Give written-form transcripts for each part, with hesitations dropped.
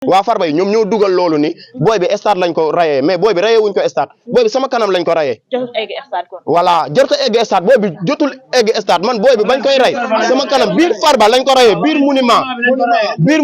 waa Farba yi ñoom ñoo dugal loolu ni booy bi stade lañ ko rayee mais booy bi rayee wuñ ko stade booy bi sama kanam lañ ko rayee. jotul egg stade kon. voilà jotul egg stade booy bi jotul egg stade man booy bi bañ koy ray sama kanam biir Farba lañ ko rayee biir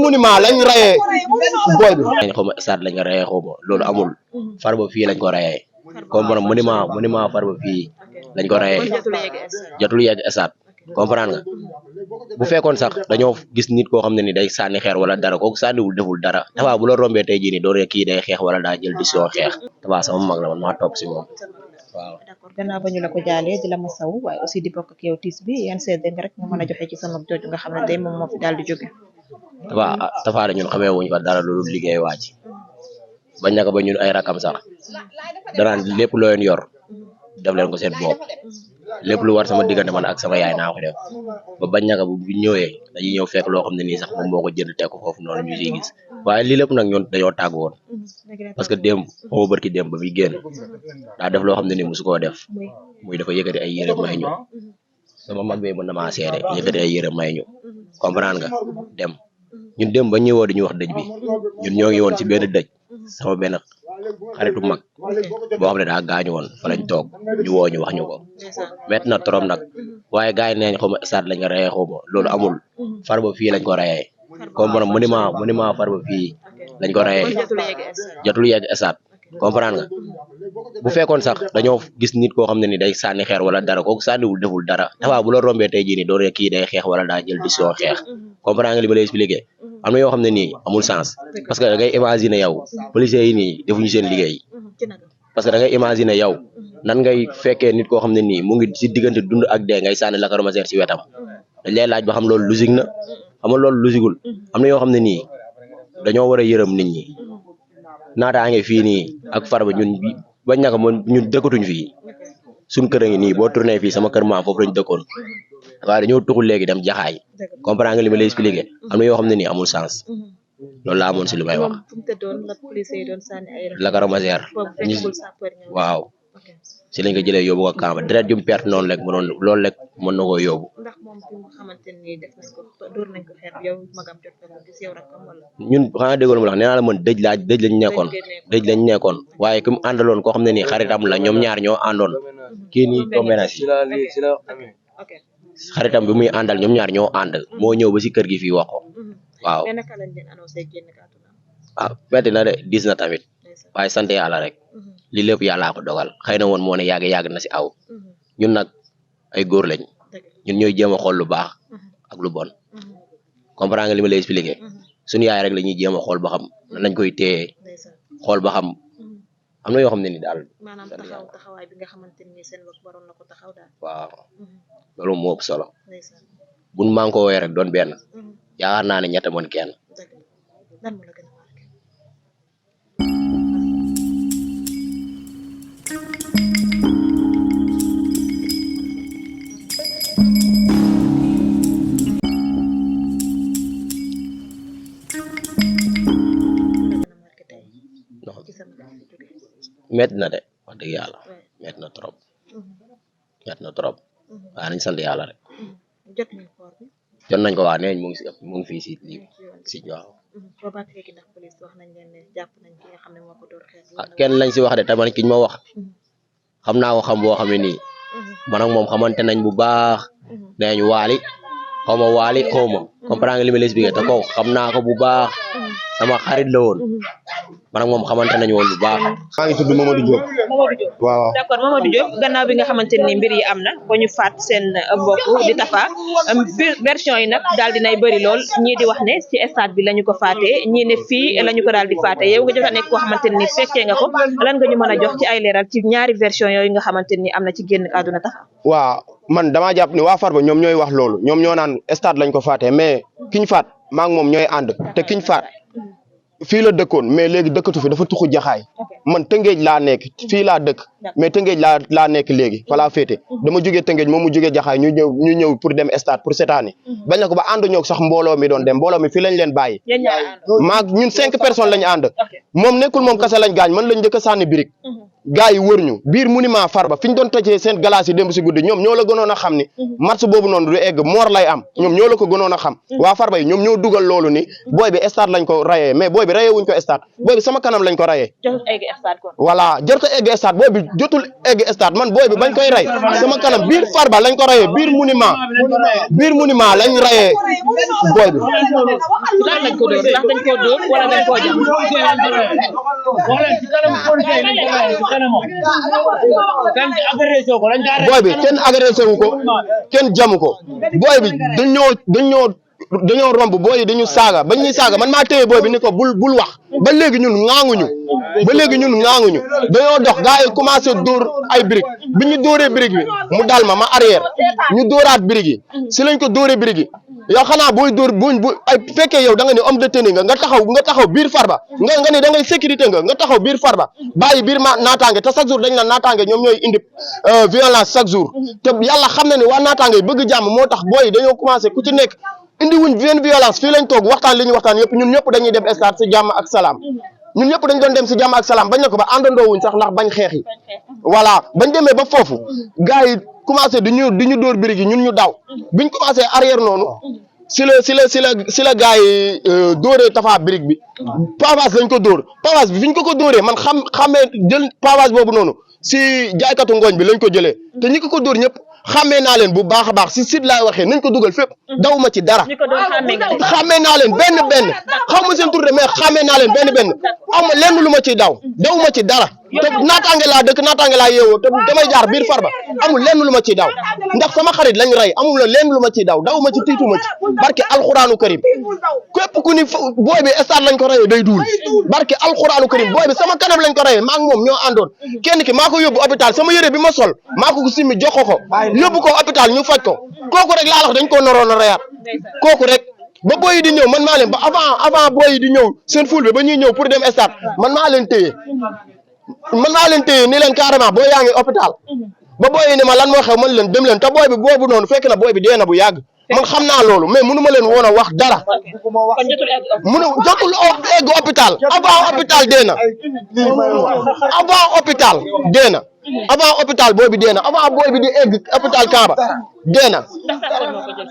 monument lañ rayee booy bi. xaw ma stade lañ ko rayee xaw ma loolu amul Farba fii lañ ko rayee comme monument Farba fii lañ ko rayee jotul yegg stade comprendre nga bu fekkoon sax dañoo gis nit koo xam ne ni day sànni xeer wala dara kooku sànniwul deful dara Tapha bu la rombee tey jii nii doo ne kii day xeex wala daa jël décision xeex Tapha sama mag la man maa topp si moom waaw. d'accord gannaaw ba ñu la ko jaalee di la ma saw waaye aussi di bokk ak yow tiis bi yan seede nga rek nga mën a joxe ci sama jooju nga xam ne tey moom moo fi daal di jóge. Tapha ñun xamee wuñ ko dara loolu liggéey wàcc bañ naka ba ñun ay rakam sax danaan lépp loo leen yor def leen ko seen bopp lépp lu war sama diggante man ak sama yaay naa ko def ba bañ naka bu ñëwee dañuy ñëw fekk loo xam ne nii sax moom moo ko jënd teg ko foofu noonu ñu siy gis waaye lii lépp nag ñun dañoo tàgg woon parce que démb xaw ma barki démb ba fi génn daa def loo xam ne nii mosu koo def muy dafa yëkkati ay yére may ñu sama mag bee mën na maa seede yëkkati ay yére may ñu comprendre nga dem ñun démb ba ñëwoo di ñu wax dëj bi ñun ñoo ngi woon ci benn dëj sama benn xaritu mag boo xam ne daa gaañu woon fa lañ toog ñu woo ñu wax ñu ko métti na trop nag waaye gars yi neeñ xaw ma stade lañ ko rayee xaw ma loolu amul Farba fii lañ ko rayee comme monument Farba fii lañ ko rayee jotul yegg stade comprendre nga bu fekkoon sax dañoo gis nit koo xam ne ni day sànni xeer wala dara kooku sànniwul deful dara Tapha bu la rombee tey jii nii doo ne kii day xeex wala daa jël décision xeex comprendre nga li ma lay expliquer am na yoo xam ne nii amul sens parce que da ngay imaginer yow policiers yi nii defuñu seen liggéey parce que da ngay imaginer yow nan ngay fekkee nit koo xam ne nii mu ngi si diggante dund ak dee ngay sànni lacrymogène si wetam dañ lay laaj ba xam loolu logique na xam nga loolu logiqueul am na yoo xam ne nii dañoo war a yërëm nit ñi naataange fii nii ak Farba ñun bañ naka moom ñun dëkkatuñ fii suñ kër a ngi nii boo tourné fii sama kër maam foofu lañ dëkkoon waaye dañoo tuxul léegi dem jaxaay comprendre nga li ma lay expliquer am na yoo xam ne nii amul sens loolu laa amoon si li may wax. lacrymogène waaw si lañ ko jëlee yóbbu ko Kamba deret jum perte noonu rek mënoon loolu rek mën na koo yóbbu. ndax moom bi mu xamante ni def nañ ko door nañ ko xeer yow magam jot ko gis yow rakam wala. ñun xanaa déggoo ma la wax nee naa la man dëj lañ nekkoon waaye ki mu àndaloon koo xam ne nii xaritam la ñoom ñaar ñoo àndoon kii nii tombé na si xaritam bi muy àndal ñoom ñaar ñoo ànd moo ñëw ba si kër gi fii wax ko waaw. ah metti na de diis na tamit waaye sant yàlla rek li lépp yàllaa ko dogal xëy na woon moo ne yàgg na si aw ñun nag ay góor lañ ñun ñooy jéem a xool lu baax ak lu bon comprendre nga li ma lay expliquer suñu yaay rek la ñuy jéem a xool ba xam nan lañ koy téye xool ba xam am na yoo xam ne ni daal. maanaam taxawaay bi nga xamante ni seen bopp waroon na ko taxaw daal. waaw loolu moo ëpp solo buñ maa ngi ko woowee rek doon benn yaakaar naa ne ñett moon kenn. met na de wax dëgg yàlla met na trop waaye nañ sant yàlla rek jot nañ ko waa neeñ mu ngi fii si lii si waaw kenn lañ si wax de tamit kiñ ma wax xam naa ko xam boo xam ne nii man ak moom xamante nañ bu baax neeñ waali xaw ma waali xaw ma comprendre nga li ma lay expliquer te kooku xam naa ko bu baax sama xarit la woon man ak moom xamante nañu woon bu baax. maa ngi tudd Mamadou Diop. waaw d'accord Mamadou Diop gannaaw bi nga xamante ni mbir yi am na ba ñu faat seen mbokk di Tapha version yi nag daal dinay bëri lool ñii di wax ne ci stade bi la ñu ko faatee ñii ne fii la ñu ko daal di faatee yow nga jot a nekk koo xamante ni fekkee nga ko lan nga ñu mën a jox ci ay leeral ci ñaari version yooyu nga xamante ni am na ci génn àdduna Tapha. waaw man damaa jàpp ni waa Farba ñoom ñooy wax loolu ñoom ñoo naan stade lañ ko faatee mais kiñ faat maa ngi moom ñooy ànd te kiñ faat fii la dëkkoon mais léegi dëkkatu fi dafa tuxu jaxaay man Tëngéej laa nekk fii laa dëkk mais Tëngéej laa nekk léegi fa laa féete dama jógee Tëngéej moom mu jógee jaxaay ñu ñëw pour dem stade pour seetaani bañ na ko ba àndu ñoog sax mbooloo mi doon dem mbooloo mi fii lañ leen bàyyi ñun 5 personnes lañ ànd moom nekkul moom kase lañ gaañ man lañ njëkk a sànni birig gars yi wër ñu biir monument Farba fi ñu doon tëjee seen glace yi démb si guddi ñoom ñoo la gënoon a xam ni match boobu noonu du egg moor lay am ñoom ñoo la ko gënoon a xam waa Farba yi ñoom ñoo dugal loolu ni booy bi stade lañ ko rayee mais booy bi rayee wuñ ko stade booy bi sama kanam lañ ko rayee voilà jarut a egg stade booy bi jotul egg stade man booy bi bañ koy ray sama kanam biir Farba lañ ko rayee biir monument lañ rayee booy bi lan lañ ko dóor ndax dañ koo dóor wala dañ koo jam booy bi kenn agressé wu ko kenn jamu ko booy bi dañoo romb booy yi dañu saaga bañ ñuy saaga man maa téye booy bi ni ko bul wax ba léegi ñun ŋaanguñu dañoo dox gars yi commencé dóor ay briques bi ñu dóoree brique bi mu dal ma arrière ñu dóoraat brique yi si lañ ko dóoree brique yi yow xanaa booy dóor bu ay fekkee yow da nga ni homme de tenue nga taxaw biir Farba nga ni da ngay sécurité nga taxaw biir Farba bàyyi biir naataange te chaque jour dañ la naataange ñoom ñooy indi violence chaque jour te yàlla xam na ne waa naataange yi bëgg jàmm moo tax booy dañoo commencé ku ci nekk indi wuñ benn violence fii lañ toog waxtaan li ñu waxtaan yëpp ñun ñëpp dañuy dem stade si jàmm ak salaam ñun ñëpp dañ doon dem si jàmm ak salaam bañ na ko ba àndandoo wuñ sax ndax bañ xeex yi voilà bañ demee ba foofu gars yi commencé di ñu dóor birig yi ñun ñu daw biñ commencé arrière noonu si la gars yi dóoree Tafa birig bi pavage lañ ko dóor pavage bi fi ñu ko dóoree man xamee jël pavage boobu noonu si jaaykatu ngooñ bi lañ ko jëlee te ñi ko dóor ñëpp xàmmee naa leen bu baax a baax si site laay waxee nañ ko dugal fépp dawuma ci dara xàmmee naa leen benn xaw ma seen tur de mais xàmmee naa leen benn aw ma lenn lu ma ciy dawuma ci dara te naataange laa dëkk naataange laa yeewoo te damay jaar biir Farba amul lenn lu ma ciy daw ndax sama xarit lañ rey amul lenn lu ma ciy dawuma ci tiituma ci barke alxuraanu karim képp ku ni booy bi stade lañ ko reyee day duul barke alxuraanu karim booy bi sama kanam lañ ko reyee maa ngi moom ñoo àndoon kenn ki maa ko yóbbu hôpital sama yére bi ma sol maa ko simmi jox ko yóbbu ko hôpital ñu faj ko kooku rek laa wax dañ koo noroon a reyaat kooku rek ba booy yi di ñëw man maa leen ba avant booy yi di ñëw seen ful bi ba ñuy ñëw pour dem stade man maa leen téye ni leen carrément booy yaa ngi hôpital ba booy yi ne ma lan moo xew man leen dem leen te booy bi boobu noonu fekk na booy bi dee na bu yàgg man xam naa loolu mais mënu ma leen woon a wax dara jotul egg hôpital avant hôpital dee na avant hôpital booy bi dee na avant booy bi di egg hôpital Kamba dee na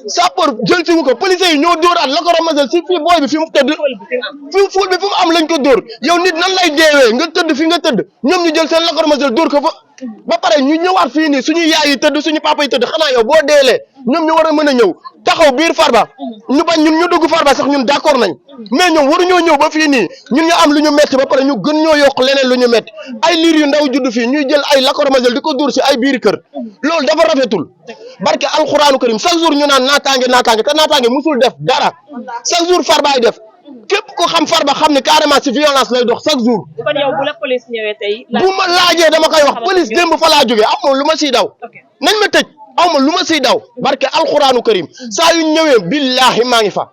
sapeur jël si wu ko policiers yi ñoo dóoraat la ko ramasal si fii booy bi fi mu tëdd ful bi fi mu am lañ ko dóor yow nit nan lay deewee nga tëdd fi nga tëdd ñoom ñu jël seen la ko ramasal dóor ko fa ba pare ñu ñëwaat fii nii suñu yaay yi tëdd suñu papa yi tëdd xanaa yow boo deelee ñoom ñu war a mën a ñëw taxaw biir Farba ñu bañ ñun ñu dugg Farba sax ñun d'accord nañ mais ñoom waruñoo ñëw ba fii nii ñun ñu am lu ñu metti ba pare ñu gën ñoo yokk leneen lu ñu metti ay liir yu ndaw judd fii ñuy jël ay lakormasel di ko dóor si ay biir kër loolu dafa rafetul barke alxuraanu karim chaque jour ñu naan naataange te naataange musul def dara chaque jour Farba ay def képp ko xam Farba xam ne carrément si violence lay dox chaque jour. kon yow bu la police ñëwee tey. bu ma laajee dama koy wax police démb fa laa jógee aw ma lu ma siy daw nañ ma tëj aw ma lu ma siy daw barke alxuraanu karim saa yu ñëwee billahi maa ngi fa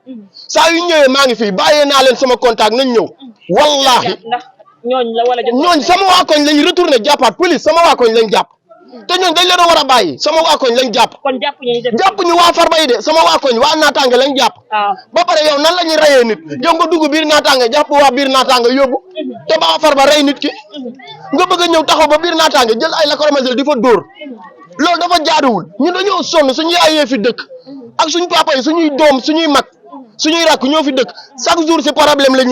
saa yu ñëwee maa ngi fi bàyyee naa leen sama contact nañ ñëw wallahi ñooñ sama waa koñ lañ retourné jàppaat police sama waa koñ lañ jàpp te ñooñ dañ leen a war a bàyyi sama waa koñ lañ jàpp jàpp ñu waa Farba yi de sama waa koñ waa naataange lañ jàpp ba pare yow nan la ñuy rayee nit yow nga dugg biir naataange jàpp waa biir naataange yóbbu te ba Farba rey nit ki nga bëgg a ñëw taxaw ba biir naataange jël ay lakormasel di fa dóor loolu dafa jaaduwul ñun dañoo sonn suñu yaayee fi dëkk ak suñu papa yi suñuy doom suñuy mag suñuy rakk ñoo fi dëkk chaque jour si problème la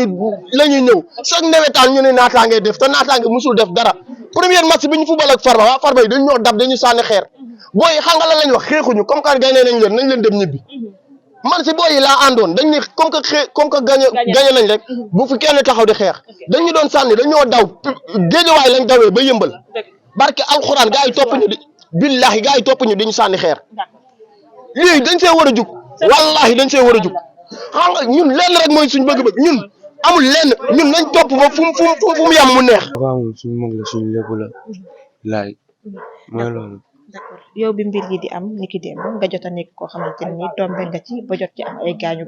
ñuy ñëw chaque nawetaan ñu ne naataange def te naataange musul def dara premier match bi ñu football ak Farba waa Farba yi dañ ñoo dab dañu sànni xeer booy yi xam nga lan lañ wax xeexuñu comme que gagné nañ leen dem ñibbi man si booy yi laa àndoon dañ ne comme que gagné nañ rek bu fi kenn taxaw di xeex dañ ñu doon sànni dañoo daw géejawaay lañ dawee ba yëmbal barke alxuraan gaa yi topp ñu di billahi gaa yi topp ñu diñu sànni xeer lii dañ see war a jug wallahi dañ see war a jug xam nga ñun lenn rek mooy suñ bëgg-bëgg ñun amul lenn ñun nañ topp ba fu mu yam mu neex. waaw moom suñu mag la suñu lépp la laay mooy loolu. d'accord yow bi mbir yi di am niki démb nga jot a nekk koo xamante ni tombe nga ci ba jot ci am ay gaañu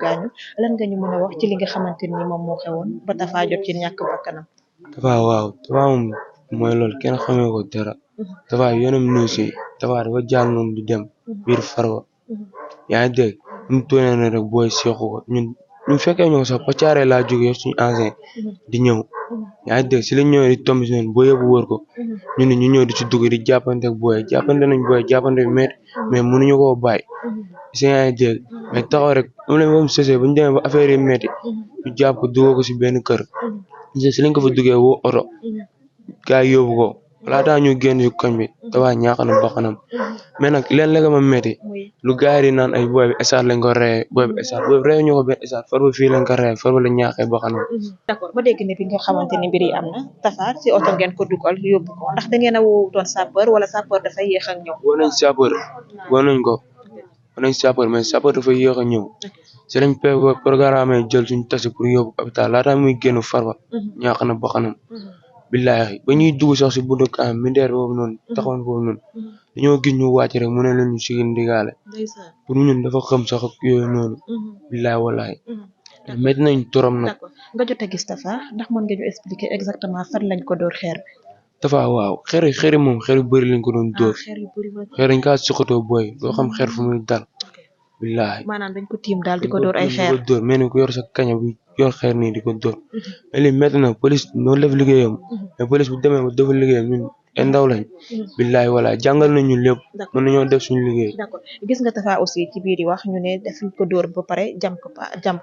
lan nga ñu mën a wax ci li nga xamante ni moom moo xewoon ba Tafa jot ci ñàkk bakkanam. Tafa waaw Tafa moom mooy loolu kenn xamee ko dara Tafa yoonam nuyu si Tafa dafa jàll noonu di dem biir Farba yaa ngi dégg ñu toonee ne rek booy seexu ko ñun fekkee ñoo sax ba caaree laa jógee suñu ancien di ñëw yaa ngi dégg si lañ ñëwee di tomb si noonu boo yëpp wër ko ñu ne ñu ñëw di ci dugg di jàppante ak booy jàppante nañ booy jàppante bi métti mais mënuñu koo bàyyi si yaa ngi dégg mais taxaw rek am nañ moom sësee bu ñu demee ba affaire yi métti ñu jàpp ko dugal ko si benn kër si lañ ko fa duggee woo oto gars yi yóbbu ko laataa ñu génn si koñ bi Tapha ñàkk na bakkanam mais nag leen la ma métti lu gars yi di naan ay booy bi esaat lañ ko reyee booy bi esaat booy bi reyee ñu ko benn esaat Farba fii lañ ko reyee Farba la ñàkkee bakkanam. d'accord ba dégg ne bi nga xamante ni mbir yi am na Tapha si oto ngeen ko dugal yóbbu ko ndax da ngeen a woowutoon sapeur wala sapeur dafay yéex ak ñëw. woo nañ sapeur woo nañ ko woo nañ sapeur mais sapeur dafa yéex a ñëw si lañ programme jël suñu tasi pour yóbbu hôpital laata muy génn Farba ñàkk na bakkanam. billahi ba ñuy dugg sax si buntu am militaire boobu noonu taxawoon foofu noonu dañoo gis ñu wàcc rek mu ne leen ñu sigil ndigaale pour ñun dafa xam sax ak yooyu noonu billahi wallahi métti nañ torom nag. d'accord nga jot a gis Tapha ndax mën nga ñu expliquer exactement fan lañ ko dóor xeer bi. Tapha waaw xeer moom xeer yu bëri lañ ko doon dóor xeer yu bëri la xeer dañ kaa suqatoo booy doo xam xeer fu muy dal billahi maanaam dañ ko tiim daal di ko dóor ay xeer di ko dóor mel ni ku yor sa kaña bu yor xeer nii di ko dóor mais lii métti na police noonu def liggéeyam mais police bu demee ba defal liggéeyam ñun ay ndaw lañ billahi wala jàngal nañ ñun lépp mën nañoo def suñu liggéey. d'accord gis nga Tapha aussi ci biir yi wax ñu ne def ko dóor ba pare jam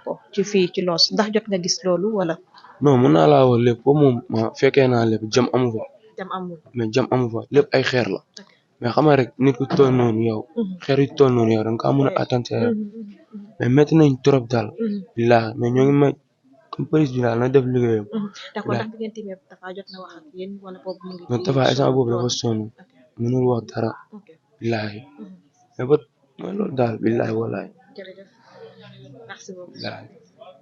ko ci fii ci loos ndax jot nga gis loolu wala. non mën naa laa wax lépp ba moom ma fekkee naa lépp jam amu fa jam amul mais jam amu fa lépp ay xeer la mais xam nga rek nit ku toll noonu yow xeer yu toll noonu yow da nga kaa mën a atteindre mais métti nañ trop daal billahi mais ñoo ngi may comme police bi daal na def liggéeyam. d'accord ndax bi ngeen tiimee Tapha jot na wax ak yéen wala boobu mu ngi. non Tapha instant boobu dafa sonn mënul wax dara billahi mais ba mooy loolu daal billahi wallahi jërëjëf merci beaucoup.